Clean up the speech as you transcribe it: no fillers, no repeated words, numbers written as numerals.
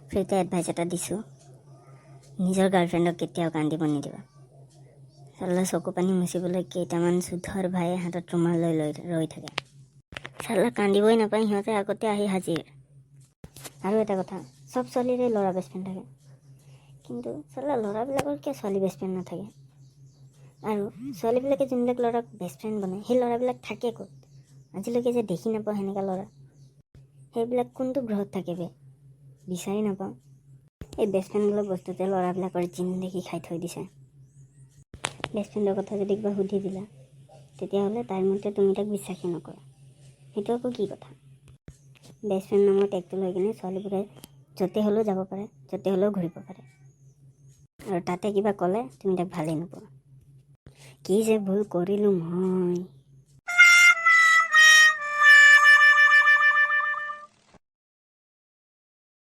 ফ্ৰীতে এডভাইচ এটা দিছোঁ, নিজৰ গাৰ্লফ্ৰেণ্ডক কেতিয়াও কান্দিব নিদিবা। চাল্লা, চকু পানী মুচিবলৈ কেইটামান চুধৰ ভাইয়ে হাতত ৰুমাল লৈ লৈ ৰৈ থাকে। চাল্লা, কান্দিবই নাপায়, সিহঁতে আগতে আহি হাজিৰ। আৰু এটা কথা, চব ছোৱালীৰে ল'ৰা বেষ্ট ফ্ৰেণ্ড থাকে, কিন্তু চাল্লা, ল'ৰাবিলাকৰ কিয় ছোৱালী বেষ্ট ফ্ৰেণ্ড নাথাকে? আৰু ছোৱালীবিলাকে যোনবিলাক ল'ৰাক বেষ্ট ফ্ৰেণ্ড বনায়, সেই ল'ৰাবিলাক থাকে ক'ত? আজিলৈকে যে দেখি নাপাওঁ সেনেকুৱা ল'ৰা। সেইবিলাক কোনটো গ্ৰহত থাকে বে? বিচাৰি নাপাওঁ। এই বেষ্ট ফ্ৰেণ্ড বোলা বস্তুটোৱে ল'ৰাবিলাকৰ জিন্দেগী খাই থৈ দিছে। বেষ্ট ফ্ৰেণ্ডৰ কথা যদি কিবা সুধি দিলা, তেতিয়াহ'লে তাইৰ মতে তুমি তাক বিশ্বাসেই নকৰা। সেইটো আকৌ কি কথা? বেষ্ট ফ্ৰেণ্ড নামৰ টেগটো লৈ কিনে ছোৱালীবোৰে য'তে হ'লেও যাব পাৰে, য'তে হ'লেও ঘূৰিব পাৰে আৰু তাতে কিবা ক'লে তুমি তাক ভালেই নোপোৱা। কি যে ভুল কৰিলোঁ মই!